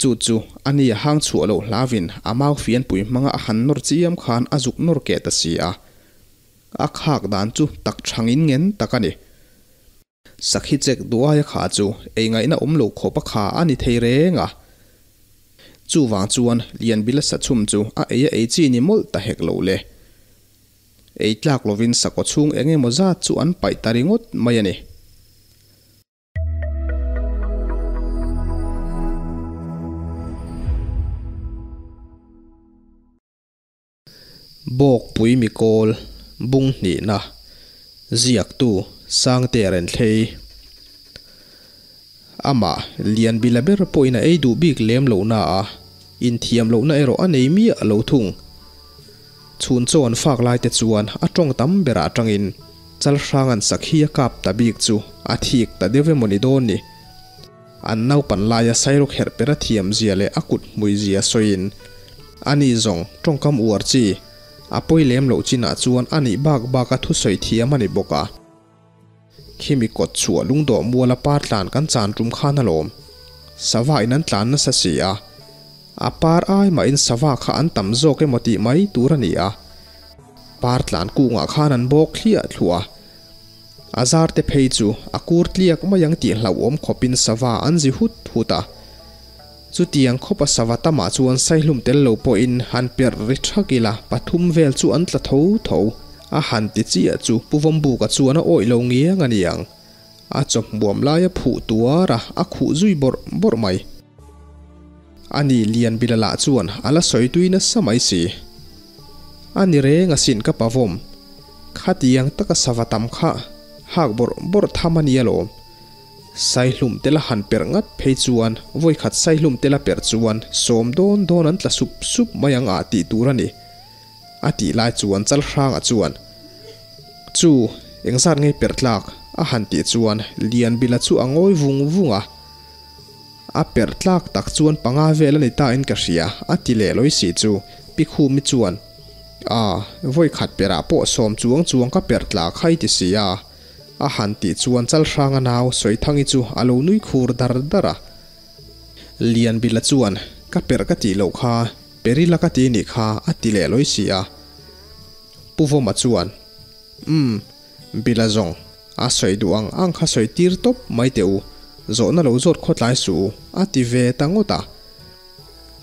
Chu chu ani a hang chhuah loh hlauin a mau fianpui hmanga a han nawr chiam khan a zuk nawr keh ta si a. A khak dan chu tak thangin ngen tak a ni. Sakhi chek duaia kha chu ei ngaihna awm lo khawp a kha a ni thei reng a. Chuvang chuan Lianbila sachhum chu a ei a ei chi ni mawlh ta hek lo le. Ei tlak lovin sakaw chhung eng emaw zat chu an paih ta ringawt mai a ni. Bawkpui mikawl bung hnihna ziaktu Sangtea Renthlei Amah Lianbila ber pawhin a ei duh bik lem lohna a, inthiam lohna erawh a nei miah lo thung. Chhun chaw an fak lai te chuan a tawng tam berah atangin Chalhranga'n sakhi a kap ta bik chu a thik ta deuh emaw ni dawn ni. An naupan laia Sairuk herh per a thiam zia leh a kut hmui zia sawiin a ni zawng tawngkam uar chi a pawi lem loh chinah chuan a nih bak baka thusawi thiam a ni bawk a. Khimi kawt chhuah lungdawh muala par tlan kan chan tum khan alawm. Sava in an tlan nasa si a. A par ai mahin sava kha an tam zawk emaw tih mai tur a ni a. Par tlan kungah khan an bawk thliah thluah a. A zar te phei chu a kur tliak mai ang tih hlauhawm khawpin sava an zi hut hut a. Chutiang khawpa sava tamah chuan saihlum tel lo pawhin han perh ri thak ila pathum vel chu an tla tho tho. A han ti chiah chu Pu Vawmbuka chuan a awih lo ngiang a ni ang. A chawhmuam laia phuh tuar a, a khuh zui bawrh bawrh mai. A ni Lianbila lah chuan a la sawi tui nasa mai si. A ni reng asin ka pavawm. Khatiang taka sava tam kha hak bawrh bawrh tham a ni alawm. Saihlum te la han perh ngat phei chuan vawikhat saihlum te la perh chuan sawm dawn dawn an tla sup sup mai ang ah tih tur a ni. A tih lai chuan Chalhranga chuan, Chu, engzat ngei perh tlak? a han tih chuan Lianbila chu a ngawi vung vung a. A perh tlak tak chuan panga vel a ni ta in ka hria, a ti leh lawi si chu Pi Khumi chuan, A, vawikhat perah pawh sawm chuang chuang ka perh tlak hai ti si a. A han tih chuan Chalhranga nau Sawithangi chu a lo nui khur dar dar a. Lianbila chuan, Ka perh ka tih loh kha, perila ka ti nih kha, a ti leh lawi si a. Pu Vawma chuan, Umm, Bila zawng, a sawi duh ang ang kha sawi tir tawp mai teh u, zawhna lo zawt khawtlai suh u, a ti ve ta ngawt a.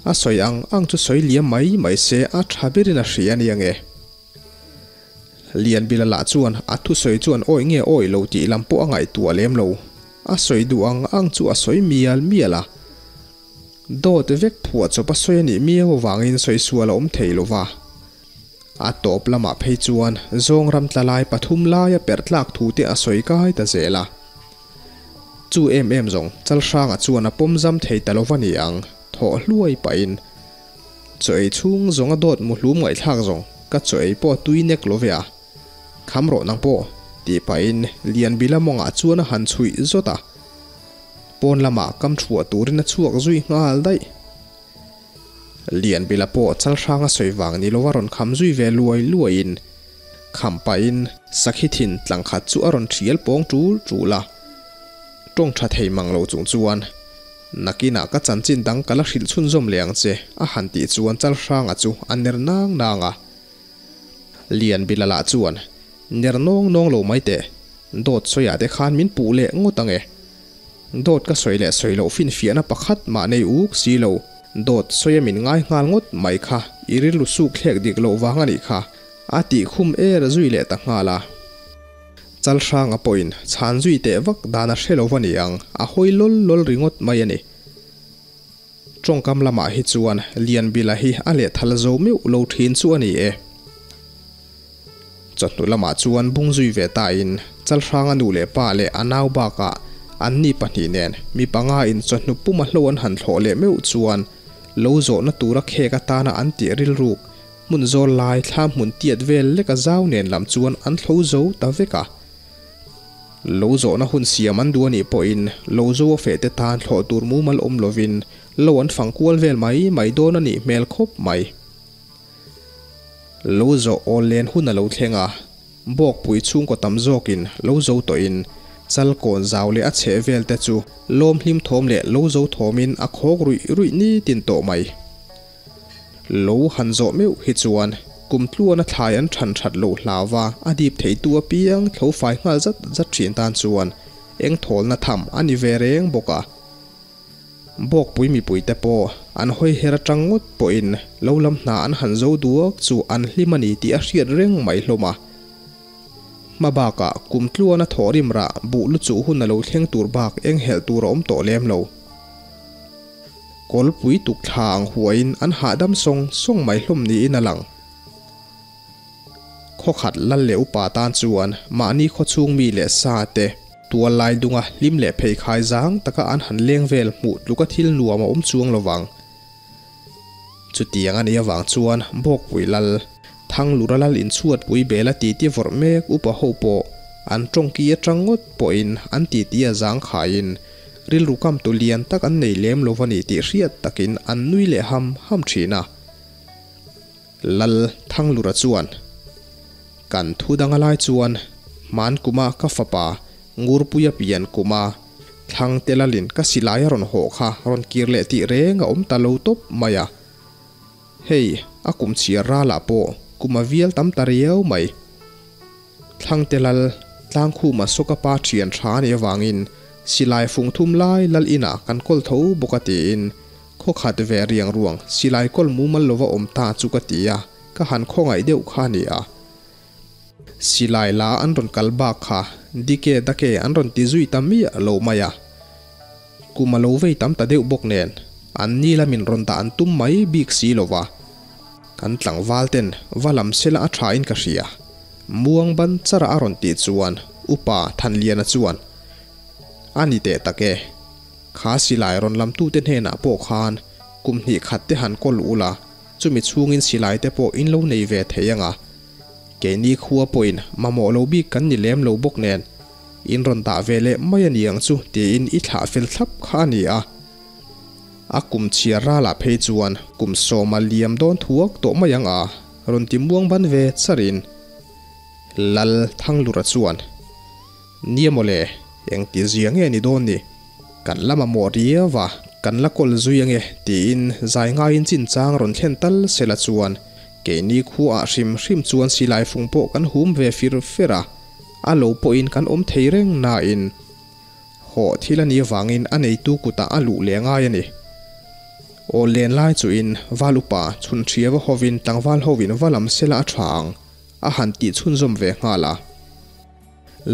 A sawi ang ang chu sawi liam mai mai se a tha berin a hria a nia nge. Lianbila lah chuan a thusawi chuan awih nge awih lo tih lam pawh a ngaihtuah lem lo. A sawi duh ang ang chu a sawi mial mial a. Dawt vek phuah chawp a sawi a nih miau avangin sawi sual a awm thei lo va. A tawp lamah phei chuan zawng ram tla lai pathum laia perh tlak thu te a sawi kai ta zel a. Chu em em zawng Chalhranga chuan a pawm zam thei ta lo va ni ang, thawh hluai pahin. Chaw ei chhung zawng a dawt muhlum ngaihthlak zawng ka chaw ei pawh a tui nek lo ve a. Kham rawh nang pawh, tih pahin Lianbila mawngah chuan a han chhuih zawt a. Pawn lamah kam thuah turin a chhuak zui nghal daih. Lianbila pawh Chalhrang a sawi vang ni lova rawn kham zui ve luai luaiin kham pahin sakhi thin tlangkhat chu a rawn thial pawng tul tul a. Tawng tha thei mang lo chung chuan Nakinah ka chanchin dang ka la hrilh chhunzawm leh ang che, a han tih chuan Chalhranga chu a ner nang nang a. Lianbila lah chuan, Ner nawng nawng lo mai teh, dawt sawiah te khan min puh leh ngawt ang e. Dawt ka sawi leh sawi loh finfiahna pakhat mah nei uk si lo, dawt sawia min ngai nghal ngawt mai kha i rilru suk thlek dik loh vang a nih kha, a tih khum er zui leh ta nghal a. Chalhranga pawhin chhan zui teh vak dan a hre lo va ni ang, a hawi lawl lawl ringawt mai a ni. Tawngkam lamah hi chuan Lianbila hi a lehthal zo meuh lo thin chu a ni e. Chawhnu lamah chuan bung zui ve tain Chalhranga nu leh pa leh a nau bakah anni pahnih nen mi panga in chawhnu puma hlo an han thlawh leh meuh chuan lo zawhna tura khek atana an tih rilruk Hmun zawl lai thla hmun tiat vel lek a zau nen lam chuan an thlo zo ta vek a. Lo zawhna hun siam an duh a nih pawhin lo zo a feh te tan thlawh tur mumal awm lovin lo an fang kual vel mai mai dawn a nih hmel khawp mai. Lo zawh awl len hun a lo thleng a, Bawkpui chhungkaw tam zawkin lo zo tawhin Chalkawn zau leh a chheh vel te chu lawm hlim thawm leh lo zo thawmin a khawk ruih ruih nitin tawh mai. Lo han zawh meuh hi chuan kum tluana thlai an than that loh hlau va, a dip theitu apiang thlo fai nghal zat zat thin tan chuan eng thawlna tham a ni ve reng bawk a. Bawkpui mipuite pawh an hawi her atang ngawt pawhin lo lam hna an han zo duak chu an hlim a ni tih a hriat reng mai hlawm a. Hma bakah kum tluana thawhrim rah buh lu chuh hun a lo thleng tur bak eng helh tur a awm tawh lem lo. Kawlpui tuk thla ang huaiin an hahdam sawng sawng mai hlawm niin a lang. Khawkhat lal leh upa tan chuan mahni khawchhung mi leh sa te tual lai dunga hlim leh pheikhai zang taka an han leng vel hmuh tluka thil nuam a awm chuang lo vang. Chutiang a nih avang chuan Bawkpui lal, Thanglura lal inchhuatpui bela titi vawrh mek upa ho pawh an tawngki atang ngawt pawhin an titi a zangkhaiin rilru kamtu lian tak an nei lem lo va ni tih hriat takin an nui leh ham ham thin a. Lal Thanglura chuan, Kan thu dang a lai chuan hman kuma ka fapa Ngurpuia pian kuma thlang te lalin ka silai a rawn hawh kha rawn kir leh tih reng a awm ta lo tawp mai a. Hei, a kum chhiar ralah pawh kum a vial tam ta riau mai. Thlangte lal, Tlangkhuma sawka pa thian tha a nih avangin silai fung thum lai lal inah kan kawl tho bawk a tiin khaw khat ve riang ruang silai kawl mumal lova awm ta chu ka ti a, ka han khawngaih deuh kha a ni a. Silai la an rawn kal bak kha dike dake an rawn ti zui ta miah lo mai a. Kum a lo vei tam ta deuh bawk nen an ni lamin rawn dah an tum mai bik si lova. Kan tlangval ten va lam sela a tha in ka hria. Muang ban chara a rawn tih chuan Upa Thanliana chuan, A ni teh tak e. Kha silai rawn lam tute hnenah pawh khan kum hnih khat te han kawl ula, chumi chhungin silai te pawh in lo nei ve thei anga. Keini khua pawhin mamawh lo bik kan ni lem lo bawk nen, in rawn dah ve leh mai a ni ang chu tiin i thlah fel thlap kha a ni a. A kum chhiar ralah phei chuan kum sawma liam dawn thuak tawh mai ang a, rawn ti muang ban ve charin Lal Thanglura chuan, Nia mawle, engti zia nge ni dawn ni? Kan la mamawh riau a, kan la kawl zui ange tiin zai ngaiin chinchang rawn thlen tal sela chuan keini khuaah hrim hrim chuan silai fung pawh kan hum ve fir fer a, a lo pawhin kan awm thei reng nain, Hawh thil a nih avangin a neitu kutah a luh leh ngai a ni. Aw len lai chuin val upa chhun hria va hovin tlangval hovin va lam sela a tha ang a han tih chhunzawm ve nghal a.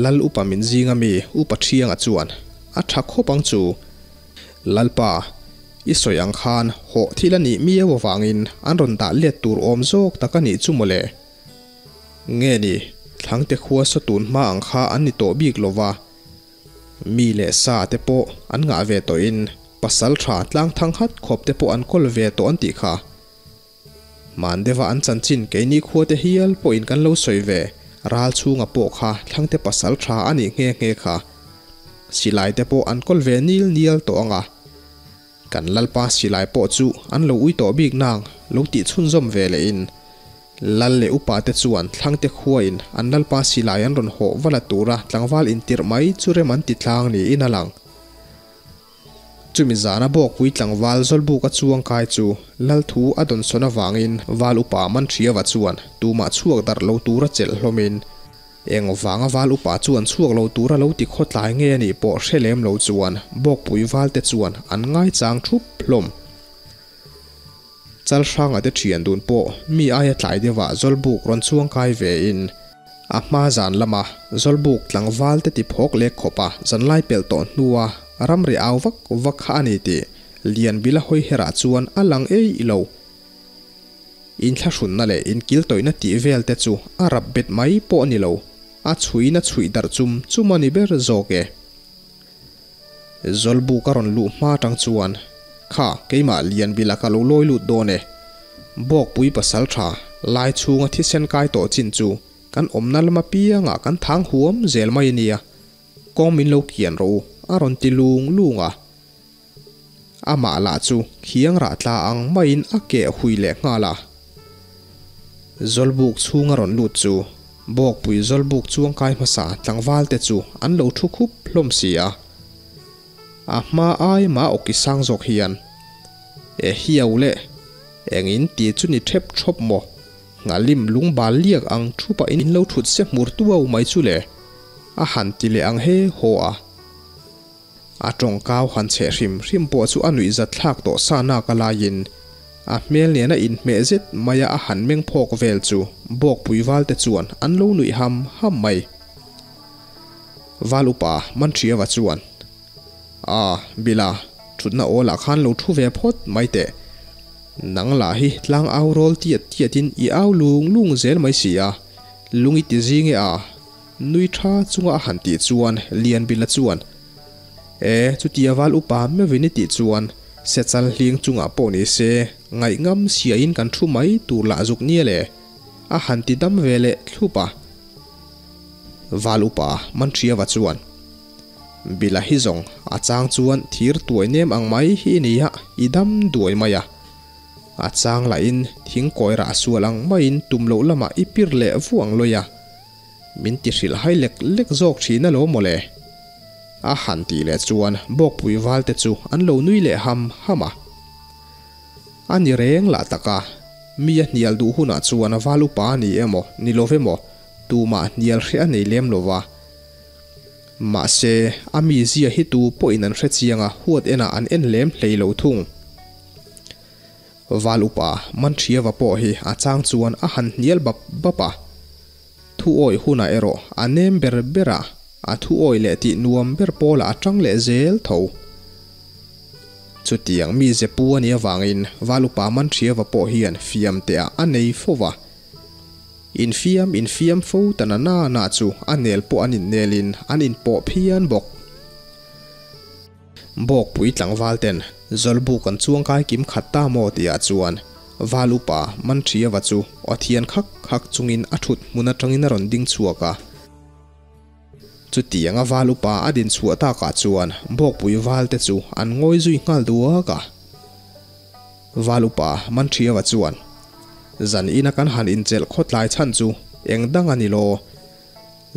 Lal upa min zinga mi upa Thianga chuan a tha khawp ang chu. Lalpa, i sawi ang khan hawh thil a nih miau avangin an rawn dah let tur awm zawk tak a nih chu mawle. Nge ni, Thlangte khua saw tun hma ang kha an ni tawh bik lova. Mi leh sa te pawh an ngah ve tawhin pasal tha tlang thang hat khawp te pawh an kawl ve tawh an tih kha. Mandeva an chanchin keini khua te hial pawhin kan lo sawi ve, ral chhunga pawh kha Thlangte pasal tha a nih nghe nghe kha. Silai te pawh an kawl ve nil nial tawh ang a. Kan Lalpa silai pawh chu an lo ui tawh bik nang lo tih chhunzawm ve lehin Lal leh upa te chuan Thlangte khuain an Lalpa silai an rawn hawh va la tura tlangval intirh mai chu rem an ti tlang niin a lang. Chumi zana Bawkpui tlangval Zawlbuka chuang kai chu Lal thu a dawnsawn avangin Val upa Manhriava chuan tumah chhuak darh lo tura chelh hlawmin Eng vanga val upa chuan chhuak lo tura lo ti khawtlai nge a nih pawh hre lem lo chuan Bawkpui valte chuan an ngaichang thup hlawm. Chalhranga te thian dun pawh mi aia tlai deuhah Zawlbuk rawn chuang kai ve in a hma zan lama Zawlbuk tlangval te ti phawk lek khawpa zanlai pelh tawh hnua ramri au vak vak kha a ni tih Lianbila hawi herah chuan a lang eih lo. Inthlahrunna leh inkiltawihna tih vel te chu a rap bet mai pawh a ni lo, a chhuiin a chhuih darh chum chum a ni ber zawk e. Zawlbuk a rawn luh hma atang chuan, Kha, keimah Lianbila ka lo lawi lut dawn e. Bawkpui pasal tha, lai chhunga thisen kai tawh chin chu kan awmna lama piangah kan thang huam zel mai a nia. Kawng min lo kian rawh u, a rawn ti lung lung a. Amah lah chu khiang rah tla ang maiin a keh hui leh nghal a. Zawlbuk chhunga rawn lut chu Bawkpui Zawlbuk chuangkai hmasa tlangval te chu an lo thu khup hlawm si a. A hma ai mah awki sang zawk hian, E hiau le, engin ti chu ni thep thawp maw? Nghalim lungbal liak ang thu pahin in lo thut se hmur tuau mai chu le, a han ti leh ang he haw a. A tawngkau han cheh hrim hrim pawh chu a nuihzat thlak tawh sa nak a laiin a hmel nena inhmeh zet maia a han meng phawk vel chu Bawkpui valte chuan an lo nuih ham ham mai. Val upa Manṭhiava chuan, A, Bila, ṭhutna awlah khan lo ṭhu ve phawt mai teh. Nang lah hi tlang au rawl tiat tiatin i au lung lung zel mai si a, lung i ti zing e a, Nui tha chunga a han tih chuan Lianbila chuan, E, chutia val upa meuhin i tih chuan sechal hling chungah pawh ni se, ngaihngam siain kan thu mai tur lah zuk nia le, a han ti dam ve leh thlup a. Val upa Manṭhiava chuan, Bila hi zawng a chang chuan thir tuai nem ang mai hi i nia, i dam duai mai a. A chang lahin thing kawi rah sual ang maiin tum loh lamah i pir leh vuang lawi a. Min ti hrilh hai lek lek zawk thin alawm mawle. A han tih leh chuan Bawkpui valte chu an lo nui leh ham ham a. A ni reng lah tak a, mi a hnial duh hunah chuan a val upa a ni emaw ni lo emaw tumah hnial hreh a nei lem lo va. Mahse, a mizia hi tu pawhin an hre chiang a, huat enah an en lem hlei lo thung. Val upa Manṭhiava pawh hi a chang chuan a han hnial bap bap a. Thu awih hunah erawh a nem ber ber a, a thu awih leh tih nuam ber pawlah a ṭang leh zel tho. Chutiang mi zepu a nih avangin Val upa Manṭhiava pawh hian fiam teah a nei fo va. Infiam infiam fo ta na na na chu a nel pawh an innelin an inpawh phian bawk. Bawkpui tlangval ten Zawlbuk an chuangkai kim khat ta maw tihah chuan Val upa Manṭhiava chu aw thian khak khak chungin a ṭhut hmun aṭangin a rawn ding chhuak a. Chutianga Val upa a din chhuah takah chuan Bawkpui valte chu an ngawi zui nghal duak a. Val upa Manṭhiava chuan, Zan ina kan han inchelh khawtlai chhan chu eng dang a ni law?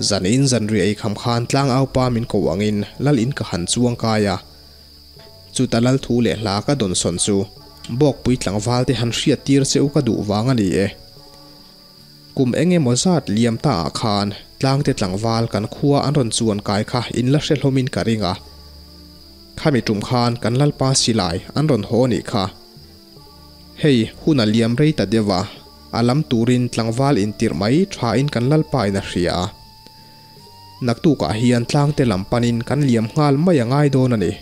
Zan in zan ri ei kham khan tlang au pa min ko angin lal in ka han chuang kai a. Chuta lal thu leh hla ka dawn sawn chu Bawkpui tlangval te han hriat tir che u ka duh vang a ni e. Kum eng emaw zat liam ta ah khan tlangte tlangval kan khua an rawn chuan kai kha in la hre hlawm in ka ring a. Khami tum khan kan lalpa silai an rawn haw nih kha. Hei hun a liam rei ta deuh a. A lam turin tlangval intirh mai thain kan Lalpa in a hria a. Naktukah hian tlangte lam panin kan liam nghal mai a ngai dawn a ni,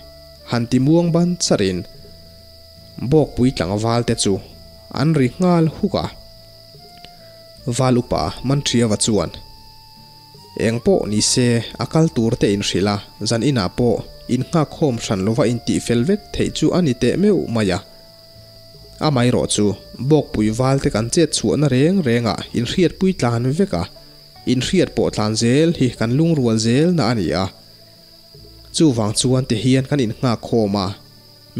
han ti muang ban charin Bawkpui tlangval te chu an ri nghal huk a. Val upa Manṭhiava chuan, Eng pawh ni se, a kal tur te inhrilh a, zan inah pawh innghakkhawm hran lova intihfel vek theih chu a ni teh meuh mai a. Amaherawh chu, Bawkpui valte kan chet chhuahna reng rengah inhriatpui tlan vek a, inhriat pawh tlan zel hi kan lungrual zelna a ni a. Chuvang chuan ti hian kan innghak khawm a,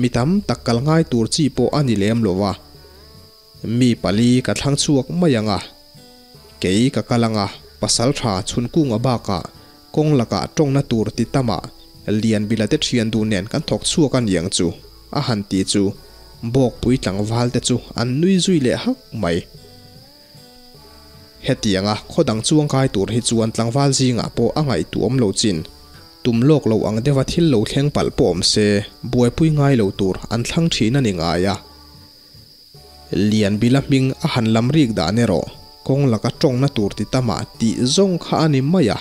mi tam tak kal ngai tur chi pawh a ni lem lo a. Mi pali ka thlang chhuak mai ang a, kei ka kal ang a, pasaltha chhunkunga bakah Kawng lakah tawngna tur ti tamah Lianbila te thian duh nen kan thawk chhuak a niang chu, a han ti chu Bawkpui tlangval te chu an nui zui leh hak mai. Hetianga khaw dang chuangkai tur hi chuan tlangval zingah pawh a ngaihtuahawm lo chin. Tum lawk lo ang deuha thil lo thleng palh pawh awm se, buaipui ngai lo tur an thlang thin a ni ngai a. Lianbila hming a han lam rik dan erawh kawng laka tawngna tur ti tamah tih zawng kha a ni mai a.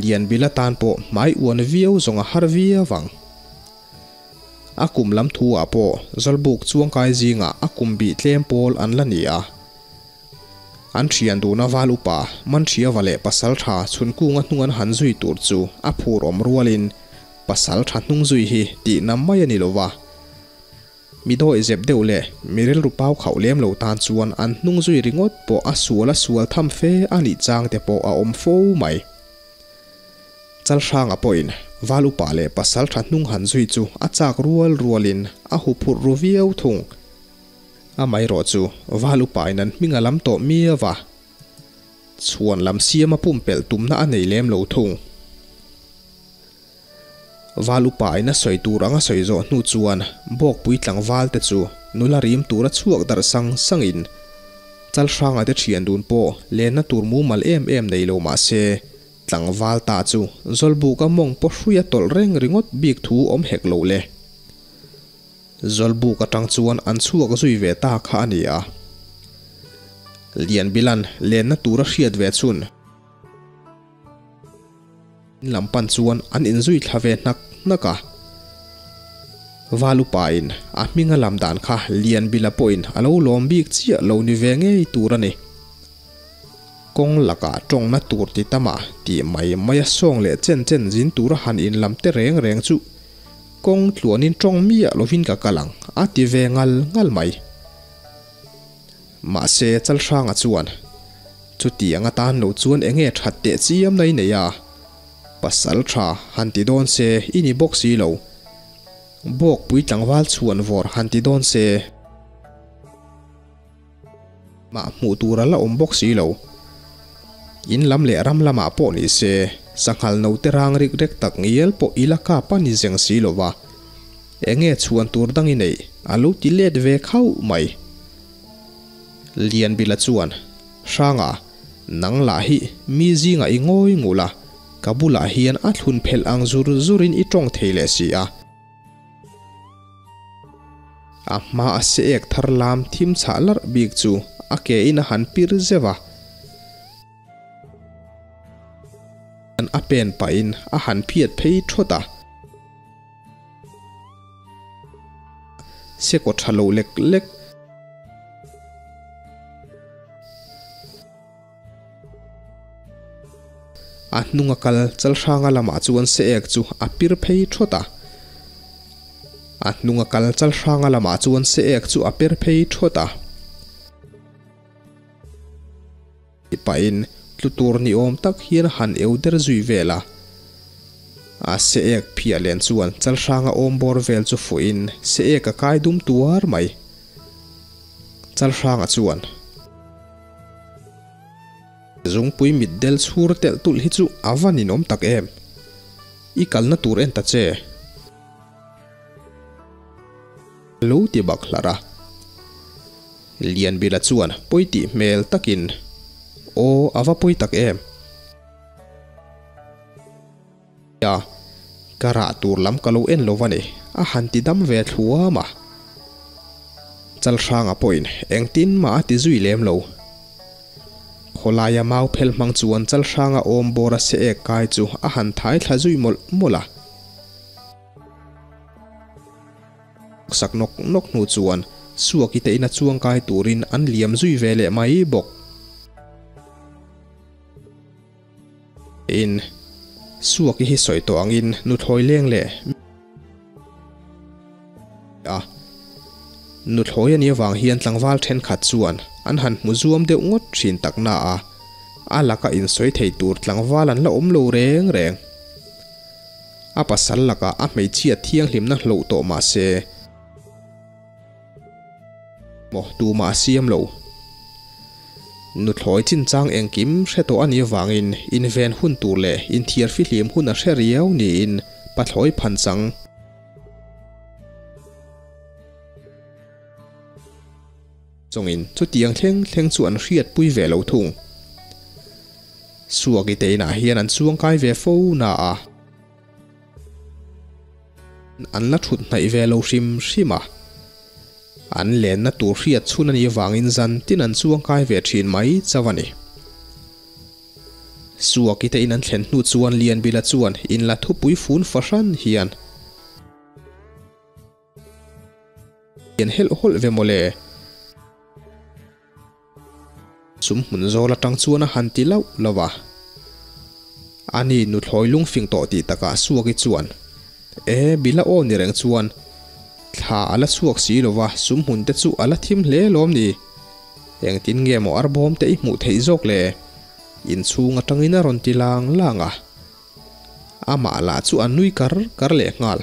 Lianbila tan pawh hmai uan viau zawng a har viau ang. A kum lam thu ah pawh Zawlbuk chuangkai zingah a kum bih tlem pawl an la ni a. An thian duhna val upa Manṭhiava leh Pasalṭha Chhunkunga hnung an han zui tur chu a phur awm rualin Pasalṭha hnung zui hi tihna mai a ni lo va. Mi dawih zep deuh leh mi rilru pau khauh lem lo tan chuan an hnung zui ringawt pawh a sual a sual tham fe a nih chang te pawh a awm fo mai. Chalhranga pawhin Val upa leh pasal tha hnung han zui chu a chak rual rualin a huphurh ru viau thung. Amaherawhchu Val upa in an hming a lam tawh miau a. Chhuan lam siama pumpelh tumna a nei lem lo thung. Val upa in a sawi tur anga sawi zawh hnu chuan Bawkpui tlangval te chu nula rim tura chhuak darh sang sang in Chalhranga te thian dun pawh lenna tur mumal em em nei lo mah se tlangval ta chu Zawlbuka mawng paw hrui a tawlh reng ringawt bik thu awm hek lo le. Zawlbuk atang chuan an chhuak zui ve ta kha a ni a. Lianbilan lenna tur a hriat ve chhun. Lam pan chuan an inzui thla ve hnak hnak a. Val upain a hminga lam dan kha Lianbila pawhin a lo lawm bik chiah lo ni ve ngei tur a ni. Kawng lakah tawngna tur ti tama tih mai maia sawng leh chen chen zin tura han inlam te reng reng chu kawng tluanin tawng miah lovin ka kal ang a ti ve ngal ngal mai. Mahse Chalhranga chuan Chutiang atan lo chuan enge that teh chiam na i nei a, pasal tha han ti dawn se i ni bawk si lo. Bawkpui tlangval chhuan vawr han ti dawn se mah hmuh tur a la awm bawk si lo. In lam leh ram lamah pawh ni se sanghal note rang rik rek tak ngial pawh i la kap a ni zeng si lo va. Enge chhuan tur dang i neih a lo ti let ve khauh mai. Lianbila chuan, Hranga, nang lah hi mi zingah i ngawi ngul a, ka bulah hian a thlun phelh ang zur zurin i tawng thei leh si a. A hma a se ek thar lam thim chhah larh bik chu a ke in a han pir zeuh a. A pen pahin a han phiat phei thawt a. Se kaw tha lo lek lek. A hnunga kal Chalhranga lamah chuan se ek chu a pir phei thawt a. A hnunga kal Chalhranga lamah chuan se ek chu a per phei thawt a. Tih pahin tlu tur ni awm tak hian a han eu der zui vel a. A se ek phiah len chuan Chalhranga awm bawr vel chu fuhin se ek a kai dum tuar mai. Chalhranga chuan. Zungpui mit del chhur telh tulh hi chu a va ninawm tak em. I kalna tur en ta che. Lo ti bak hlarh a. Lianbila chuan pawi tih hmel takin, Aw, a va pawi tak em? A, ka rah tur lam ka lo en lo va ni, a han ti dam ve thluam a. Chalhranga pawhin engtin mah a ti zui lem lo. Khawlaia mau phel hmang chuan Chalhranga awm bawra se ek kai chu a han thai thla zui mawlh mawlh a. Sak nawk nawk hnu chuan Suaki te ina chuangkai turin an liam zui ve leh mai bawk. In Suaki hi sawi tawh angin nuthlawi leng leh a nuthlawi a nih avang hian tlangval thenkhat chuan an han hmu zuam deuh ngawt thin tak na a, a laka insawi thei tur tlangval an la awm lo reng reng. A pasal lakah a hmeichhia thianghlimna hloh tawh mah se, maw tumah a siam lo. Nuthlawi chinchang engkim hre tawh a nih avangin inven hun tur leh inthiar fihlim hun a hre riau niin pathlawi phanchang chungin chutiang thleng thleng chu an hriatpui ve lo thung. Suaki te inah hian an chuangkai ve fo na a, an la thut hnaih ve lo hrim hrim a. An lenna tur hriat chhun a nih avangin zan tin an chuangkai ve thin mai chauh a ni. Suaki te in an thlen hnu chuan Lianbila chuan inla thupui fun fahran hian. An helh hawlh ve mawle. Sum hmun zawl atang chuan a han ti lauh lauh a. Ani nuthlawi lungfing tawh tih takah Suaki chuan, E, Bila aw ni reng chuan thla a la chhuak si lova sum hmun te chu a la thim hle lawm ni. Engtin nge maw arbawm te i hmuh theih zawk le? Inchhung atangin a rawn ti lang lang a. Amah lah chu a nui kar kar leh nghal.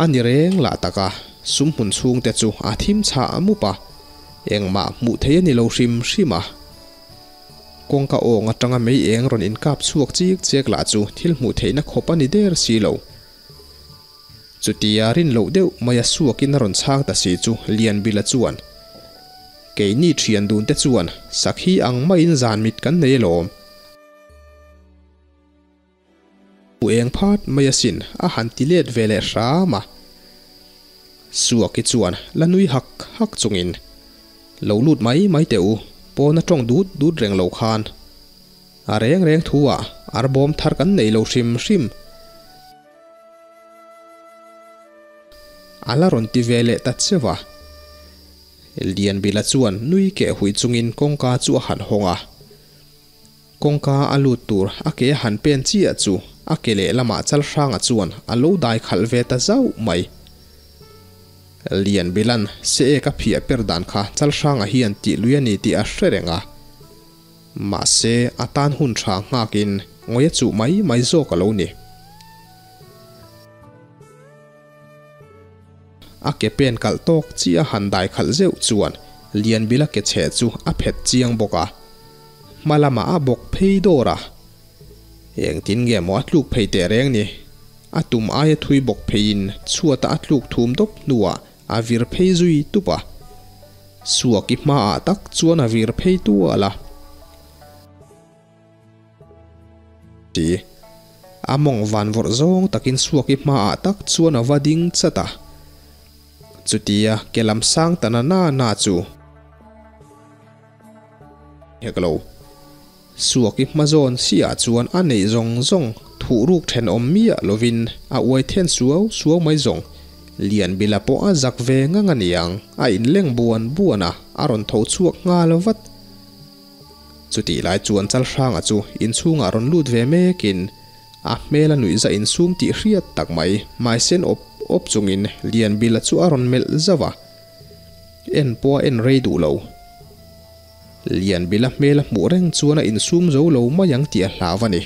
A ni reng lah tak a, sum hmun chhungte chu a thim chhah mup a, engmah hmuh theih a ni lo hrim hrim a. Kawngka awng atanga mei eng rawn inkap chhuak chik chek lah chu thil hmuh theihna khawp a ni der si lo. Chutia rin loh deuh maia suakin a rawn chhang ta si chu Lianbila chuan, Keini thian dun te chuan sakhi ang maiin zan mit kan nei alawm. U eng phat mai asin a han ti let ve leh hram a. Suaki chuan la nui hak hak chungin, Lo lut mai mai teh u, pawn a tawng dut dut reng lo khan. A reng reng thu ah arbawm thar kan nei lo hrim hrim. A la rawn ti ve leh ta cheu a. Lianbila chuan nui keh hui chungin kawngka chu a han hawng a. Kawngka a lut tur a ke a han pen chiah chu a ke lehlamah Chalhranga chuan a lo dai khalh ve ta zauh mai. Lianbilan se ek a phiah per dan kha Chalhranga hian tih lui a ni tih a hre reng a. Mahse a tan hun tha nghakin ngawi a chuh mai mai zawk a lo ni. A ke pen kalh tawk chiah a han dai khalh zeuh chuan Lianbila ke chheh chu a phet chiang bawk a. Hma lamah a bawk phei dawr a. Engtin nge maw a tluk phei teh reng ni? A tum aia thui bawk pheiin chhuatah a tluk thum dawp hnuah a vir phei zui tup a. Suaki hmaah tak chuan a vir phei tual a. Ti. A mawng van vawrh zawng takin Suaki hmaah tak chuan a va ding chat a. Chutia ke lam sang ta na na na chu. Hek lo. Suaki hma zawn chiah chuan a neih zawng zawng thuh ruk thenawm miah lovin a uai then suau suau mai zawng. Lianbila pawh a zak ve ngang a niang, a inleng buan buan a, a rawn tho chhuak nghal vat. Chutih lai chuan Chalhranga chu inchhungah rawn lut ve mekin a hmel a nuihza insum tih hriat tak mai hmaisen awp awp chungin Lianbila chu a rawn melh zauh a, en pawh a en rei duh lo. Lianbila hmel a hmuh reng chuan a insum zo lo mai ang tih a hlau a ni.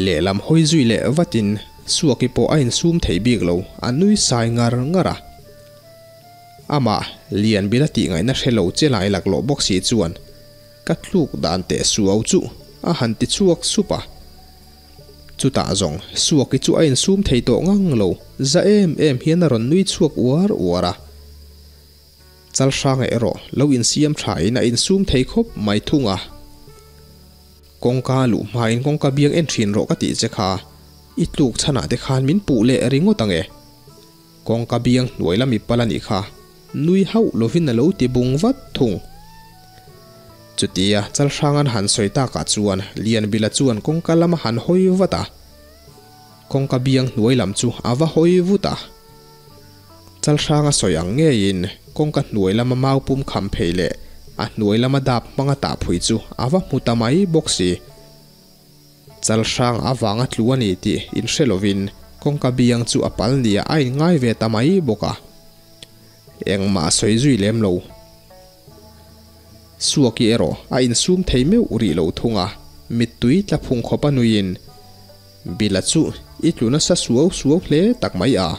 Lehlam hawi zui leh vatin Suaki pawh a insum thei bik lo, a nui sai ngar ngar a. Amah, Lianbila tih ngaihna hre lo che lai laklawh bawk si chuan, Ka tluk dan teh suau chu, a han ti chhuak sup a. Chutah zawng, Suaki chu a insum thei tawh ngang lo, za em em hian a rawn nui chhuak uar uar a. Chalhranga erawh lo insiam thain a insum thei khawp mai thung a. Kawngka luh hmain kawngka biang en thin rawh ka tih che kha, i tluk chhanah te khan min puh leh ringawt ang e. Kawngka biang hnuai la mi pal a nih kha, nui hauh lovin a lo ti bung vat thung. Chutia Chalhrang an han sawi takah chuan Lianbila chuan kawngka lam a han hawi vat a, kawngka biang hnuai lam chu a va hawi vut a. Chalhrang a sawi ang ngeiin kawngka hnuai lama mau pum kham phei leh a hnuai lama dap hmanga tah phui chu a va hmu ta mai bawk si. Chalhrang avanga tlu a ni tih inhre lovin kawngka biang chu a pal nia a inngai ve ta mai bawk a. Engmah a sawi zui lem lo. Suaki erawh a insum thei meuh rih lo thung a, mittui tla phung khawp a nuiin, Bila chu i tlu nasa suau suau hle tak mai a.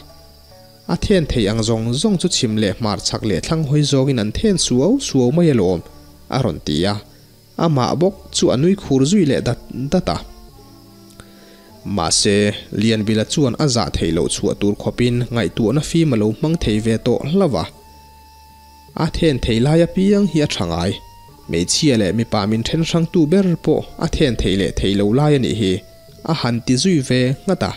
A then thei ang zawng zawng chu chhim leh hmar chhak leh thlang hawi zawngin an then suau suau mai alawm, a rawn ti a. Amah bawk chu a nui khur zui leh dat dat a. Mahse, Lianbila chuan a zah theih loh chhuah tur khawpin ngaihtuahna fim a lo hmang thei ve tawh hlauh a. A then thei lai apiang hi a tha ngai. Hmeichhia leh mipa min then hrangtu ber pawh a then thei leh thei lo lai a nih hi, a han ti zui ve nghat a.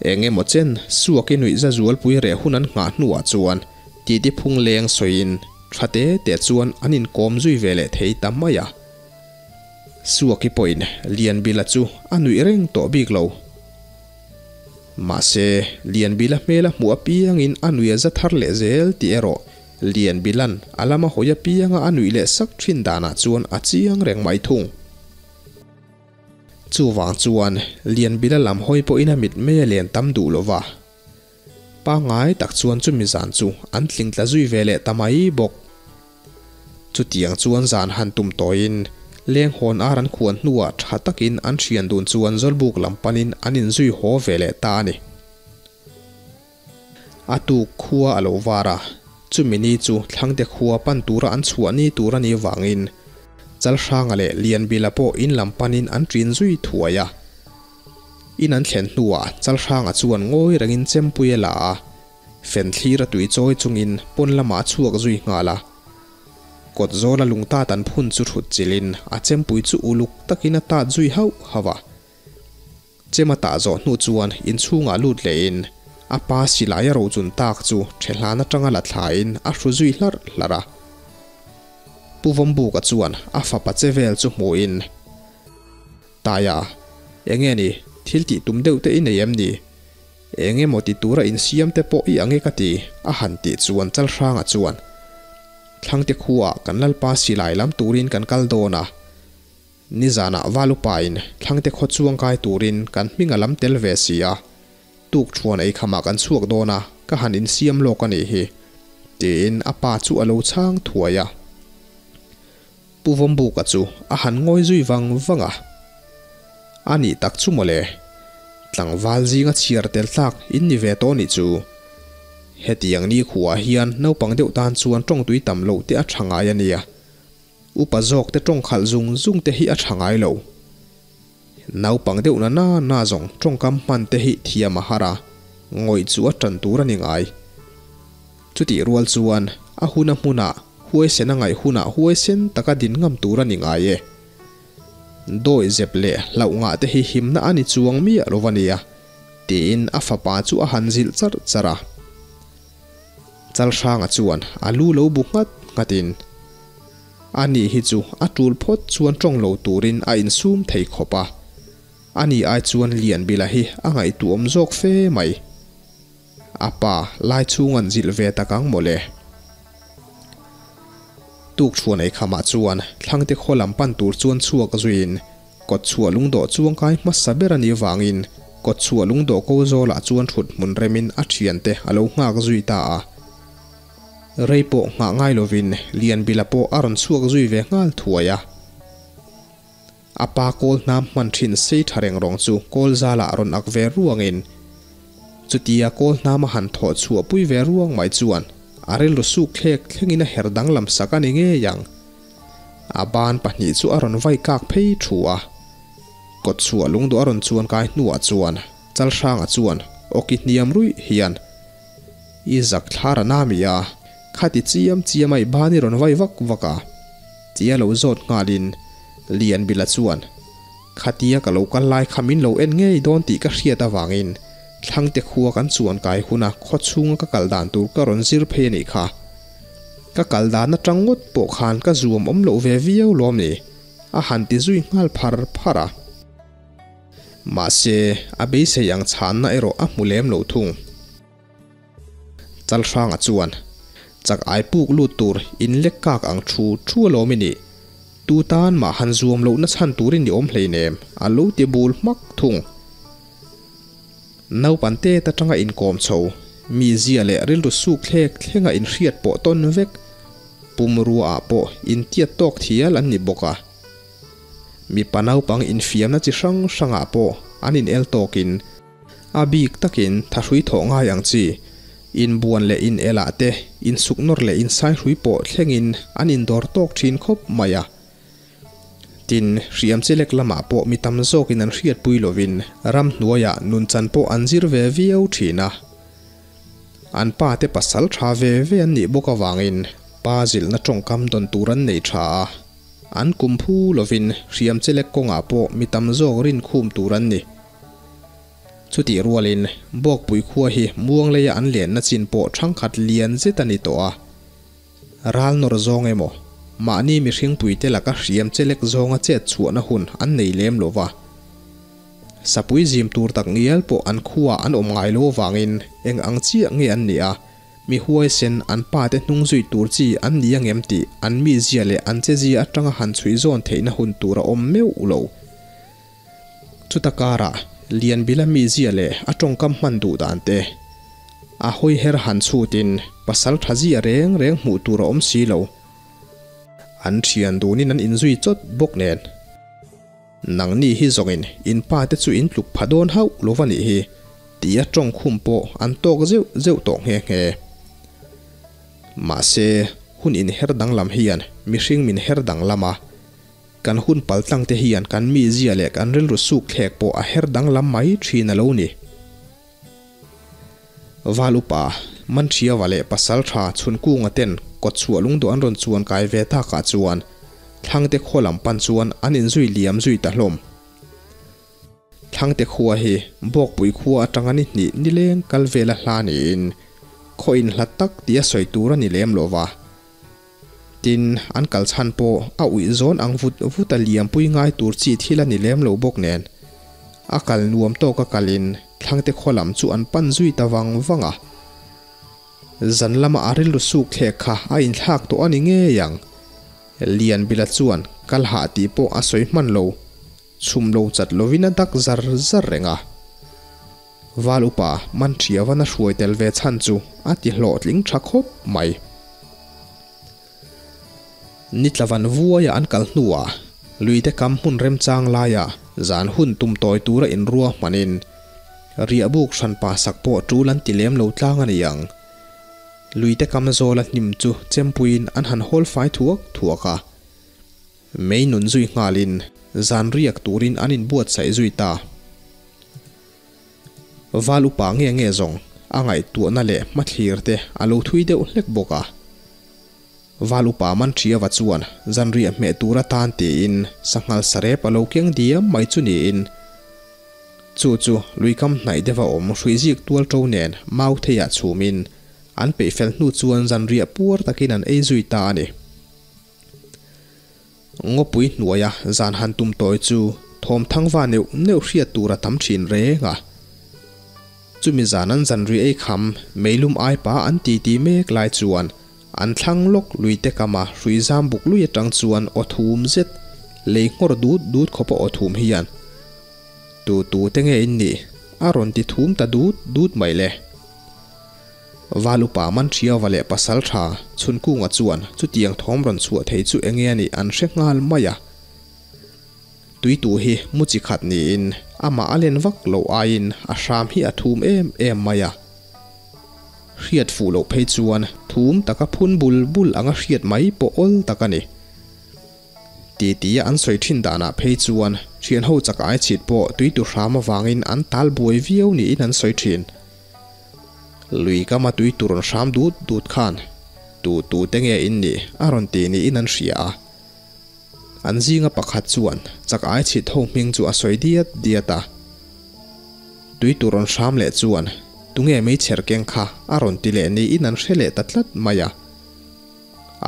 Eng emaw chen Suaki nuihza zualpui reh hun an nghah hnuah chuan titi phung leng sawiin tha te te chuan an inkawm zui ve leh thei ta mai a. Suaki pawhin Lianbila chu a nuih reng tawh bik lo. Mahse, Lianbila hmel a hmuh apiangin a nuih a za thar leh zel tih erawh Lianbila'n a lama hawi apianga a nuih leh sak thin danah chuan a chiang reng mai thung. Chuvang chuan Lianbila lam hawi pawhin a mit mei a len tam duh lo va. Pangngai tak chuan chumi zan chu an tling tla zui ve leh ta mai bawk. Chutiang chuan zan han tum tawiin leng hawn ar an khuan hnuah tha takin an thian dun chuan Zawlbuk lam panin an inzui haw ve leh ta a ni. A tuk khua a lo var a, chumi ni chu Thlangte khua pan tura an chhuah ni tur a nih vangin. Chalhranga leh Lianbila pawh in lam panin an ṭin zui thuai a. In an thlen hnuah Chalhranga chuan ngawi rengin chempui a la a, Fenthlir a tui chawi chungin pawn lamah a chhuak zui nghal a. Kawt zawla lungtat an phun chu hrut chilhin a chempui chu uluk takin a tat zui hauh hauh a. Chem a tah zawh hnu chuan inchhungah lut lehin a pa silai a rochun tak chu ṭhehlan aṭanga la thlain a hru zui hlarh hlarh a. Pu Vawmbuka chuan a fapa che vel chu hmuhin, Taia, enge ni, thil tih tum deuh te i nei em ni? Eng emaw ti tura insiam te pawh i ang e ka ti, a han tih chuan Chalhranga chuan, Thlangte khuaah kan Lalpa silai lam turin kan kal dawn a, nizanah Valupain Thlangte khaw chuang kai turin kan hming a lam tel ve si a, tuk thuan ei khamah kan chhuak dawn a, ka han insiam lawk a nih hi, tiin a pa chu a lo chhang thuai a. Pu Vawmbuka chu a han ngawi zui vang vang a. A nih tak chu mawle. Tlangval zinga chhiar tel tlak in ni ve tawh nih chu. Hetiang ni khuaah hian naupang deuh tan chuan tawngtui tam loh te a tha ngai a nia. Upa zawk te tawng khalh zung zung te hi a tha ngai lo. Naupang deuh na na na zawng tawngkam hman te hi thiam a har a, ngawih chu a tan tur a ni ngai. Chutih rual chuan a huna hmunah huaisen a ngaih hunah huaisen taka din ngam tur a ni ngai e. Dawi zep leh hlauh ngah te hi himna a ni chuang miah lo a nia, tiin a fapa chu a han zilh charh charh a. Chalhranga chuan a lu lo bu nghat nghatin, A ni hi chu a tul phawt chuan tawng lo turin a insum thei khawp a, ani ai chuan Lianbila hi a ngaihtuahawm zawk fe mai. A pa lai chhung an zilh ve tak ang mawle. Tuk chhuan ei khamah chuan Thlangte khaw lam pan tur chuan chhuak zuiin kawtchhuah lungdawh chuangkai hmasa ber a nih vangin kawtchhuah lungdawh ko zawlah chuan thut hmun remin a thiante a lo nghak zui ta a. Rei pawh nghah ngai lovin Lianbila pawh a rawn chhuak zui ve nghal thuai a. A pa kawl hnam hman thin sei tha reng rawng chu kawl zalah rawn ak ve ruangin chutia kawl hnam a han thawh chhuah pui ve ruang mai chuan a rilru suk thlek thlengin a her danglam sak a ni ngei ang. A ban pahnih chu a rawn vai kak phei thu a. Kawt chhuah lungduh a rawn chuan kai hnuah chuan Chalhranga chuan awki hniam ruih hian I zak thlar a na mi a, khati chiam chiam a i ban i rawn vai vak vak a. Tia lo zawt nghalin Lianbila chuan, Khatia ka lo kal lai kha min lo en ngei dawn tih ka hriat avangin Thlangte khua kan chuan kai huna khaw chhunga ka kal dan tur ka rawn zir phei a nih kha. Ka kal dan atang ngawt pawh khan ka zuam awm loh ve viau lawm ni, a han ti zui nghal phar phar a. Mahse, a beisei ang chhanna erawh a hmu lem lo thung. Chalhranga chuan, Chak ai puk lut tur in lek kak ang thu thu alawm i nih. Tu tan mah han zuam lohna chhan turin i awm hleinem, a lo ti bul hmak thung. Naupan tet atanga inkawm chho, mi zia leh rilru suk thlek thlenga inhriat pawh tawn vek, pumrua ah pawh intiat tawk thial an ni bawk a. Mipa naupang infiamna chi hrang hrangah pawh an inel tawkin, A bik takin thahrui thawh ngai ang chi, inbuan leh inelah te, insuknawr leh insairui pawh thlengin an indawr tawk thin khawp mai a. Tin, hriam chi lek lamah pawh mi tam zawkin an hriatpui lovin ramhnuaiah nunchan pawh an zir ve viau thin a. An pa te pasal tha ve ve an nih bawk avangin pa zilhna tawngkam dawn tur an nei tha a. An kum phu lovin hriam chi lek kawngah pawh mi tam zawk rinkhum tur an ni. Chutih rualin, Bawkpui khua hi Muangleia an lenna chin pawh thangkhat lian zet a ni tawh a. Ral nawr zawng emaw, mahni mihring puite laka hriam chelek zawnga chet chhuahna hun an nei lem lo va. Sapui zim tur tak ngial pawh an khuaah an awm ngai lo avangin eng ang chiah nge an nih a, mi huaisen an pate hnung zui tur chi an ni angem tih an mizia leh an chezia atanga han chhui zawn theihna hun tur a awm meuh lo. Chuta karah Lianbila mizia leh a tawngkam hman duh dan te, a hawi her han chhutin pasal tha zia reng reng hmuh tur a awm si lo. An thian dunin an inzui chawt bawk nen. Nangni hi zawngin in pa te chu in tluk pha dawn hauh lo va nih hi, tia tawngkhum pawh an tawk zeuh zeuh tawh nghe nghe. Mahse, hun inher danglam hian mihring min her danglam a. Kan hun paltlang te hian kan mizia leh kan rilru suk thlek pawh a her danglam mai thin a lo ni. Val upa, Manṭhiava leh Pasalṭha Chhunkunga ten kawtchhuah lungdawh an rawn chuan kai ve takah chuan Thlangte khaw lam pan chuan an inzui liam zui ta hlawm. Thlangte khua hi Bawkpui khua atanga ni hnih nileng kal vela hla niin khaw inhlat tak tia sawi tur a ni lem lo va. Tin, an kal chhan pawh a uih zawn ang vut vut a liampui ngai tur chi thil a ni lem lo bawk nen. A kal nuam tawka kalin Thlangte khaw lam chu an pan zui ta vang vang a. Zan lama a rilru suk thlek kha a inthlak tawh a ni ngei ang. Lianbila chuan kal hah tih pawh a sawi hman lo. Chhum lo chat lovin a dak zar zar reng a. Val upa Manṭhiavan a hruai tel ve chhan chu a ti hlawhtling tha khawp mai. Nitlavan vuaia an kal hnuah luite kam hmun remchang laia zan hun tum tawi tura inrua hmanin riahbuk hranpa sak pawh tul an ti lem lo tlang a ni ang. Luite kam zawla hnim chu chempuiin an han hawl fai thuak thuak a. Mei nun zui nghalin zan riak turin an inbuatsaih zui ta. Val upa nge nge zawng a ngaihtuahna leh hmathlir te a lo thui deuh hlek bawk a. Val upa Manṭhiava chuan zanriah hmeh tur atan tiin sanghal sarep a lo keng diam mai chu niin chu chu luikam hnaih deuha awm hruizik tual ṭo nen mau theiah chhumin an peih fel hnu chuan zanriah puar takin an ei zui ta a ni. Ngawpui hnuaia zan han tum tawi chu thawm thangva neuh neuh hriat tur a tam thin reng a. Chumi zan an zanri ei kham meilum aipa an titi mek lai chuan an thlang lawk lui te kama hrui zam buk lui atang chuan aw thum zet lei nghawr dut dut khawpa aw thum hian Tu tu te nge in nih? a rawn ti thum ta dut dut mai le. Val upa Manṭhiava leh Pasalṭha Chhunkunga chuan chutiang thawm rawn chhuah thei chu enge a nih an hre nghal mai a. Tuitu hi mu chi khat niin amah a len vak loh aiin a hram hi a thum em em mai a. Hriat fuh loh phei chuan thum taka phun bul bul anga hriat mai pawh awl tak a ni. Titia an sawi thin danah phei chuan thianho chak ai chhit pawh tuitu hram avangin an tal buai viau niin an sawi thin. Lui kama tui tur rawn hram dut dut khan tu tu te nge in nih a rawn ti niin an hria a. An zinga pakhat chuan chak ai chhit ho hming chu a sawi diat diat a. Tui tur rawn hram leh chuan tunge meichher keng kha a rawn ti leh niin an hre leh ta tlat mai a.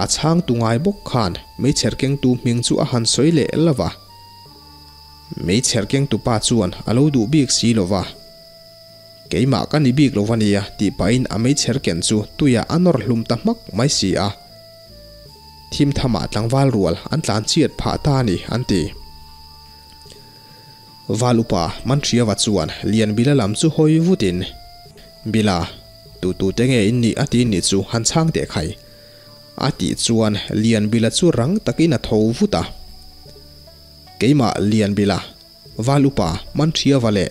A chhangtu ngai bawk khan meichher kengtu hming chu a han sawi leh lo va. Meichher kengtu pa chuan a lo duh bik si lo va. Keimah ka ni bik lo va nia tih pahin a meichher ken chu tuiah a nawr hlum ta hmak mai si a. Thim thamah tlangval rual an tlan chiat phah ta a ni an ti. Val upa Manṭhiava chuan Lianbila lam chu hawi vutin, Bila, tu tute nge in nih a ti nih chu han chhang teh khai. A tih chuan Lianbila chu rang takin a tho vut a. Keimah Lianbila, Val upa Manṭhiava leh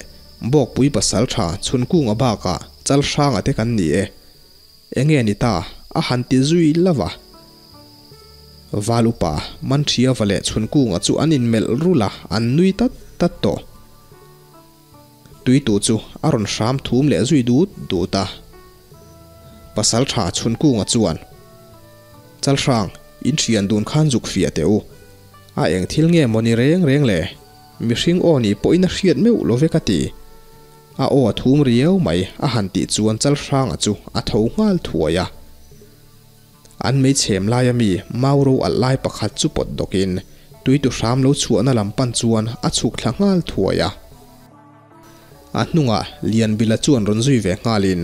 Bawkpui pasalṭha Chhunkunga bakah Chalhranga te kan ni e. Enge ni ta? A han ti zui lova. Val upa Manṭhiava leh Chhunkunga chu an inmelh rulh a, an nui tat tat tawh. Tuitu chu a rawn hram thum leh zui dut dut a. Pasalṭha Chhunkunga chuan, Chalhrang, in ṭhian dun khan zuk fiah teh u. A eng thil nge maw ni reng reng le? Mihring aw nih pawhin a hriat meuh lo ve ka ti. A aw a thum riau mai a han tih chuan Chalhranga chu a tho nghal thuai a. An meichhem laia mi Mauro alh lai pakhat chu pawt dawkin tuitu hram lo chhuahna lam pan chuan a chhuk thla nghal thuai a. A hnungah Lianbila chuan rawn zui ve nghalin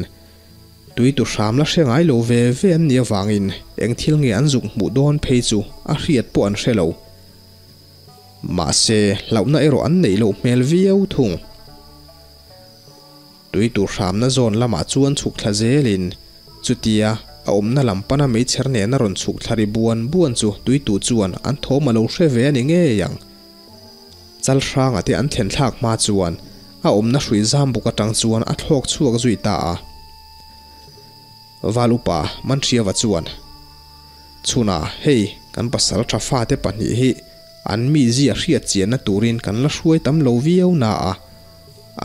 tuitu hram la hre ngai lo ve ve an nih avangin eng thil nge an zuk hmuh dawn phei chu a hriat pawh an hre lo. Mahse hlauhna erawh an neih loh hmel viau thung. Tui tur hramna zawn lamah chuan chhuk thla zelin chutia a awmna lam pana meichher nena rawn chhuk thla ri buan buan chu tuitu chuan an thawm a lo hre ve a ni ngei ang. Chal hranga te an thlen thlak hma chuan a awmna hrui zam buk atang chuan a thlawk chhuak zui ta a. Val upa Manhriava chuan, Chhunah hei kan pasal tha fate pahnih hi. An mizia hriat chianna turin kan la hruai tam lo viau na a,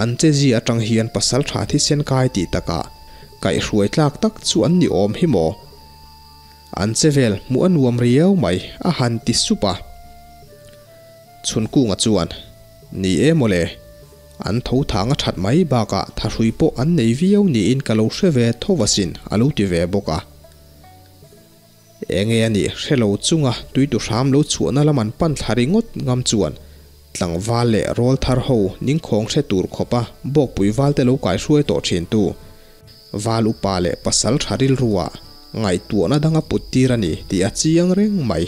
an chezia atang hian pasaltha thisen kai tih takah kaihhruai tlak tak chu an ni awm hi maw? An che vel hmuh a nuam riau mai, a han ti sup a. Chhunkunga chuan, Ni e mawle, an tho thang a that mai bakah thahrui pawh an nei viau niin ka lo hre ve tho asin, a lo ti ve bawk a. Enge a nih hre lo chunga tuitu hram lo chhuahna lam an pan thla ringawt ngam chuan tlangval leh rawl thar ho ningkhawng hre tur khawpa bawkpui valte lo kaihruai tawh thintu val upa leh pasal tha rilrua ngaihtuahna danga put tir a ni tih a chiang reng mai.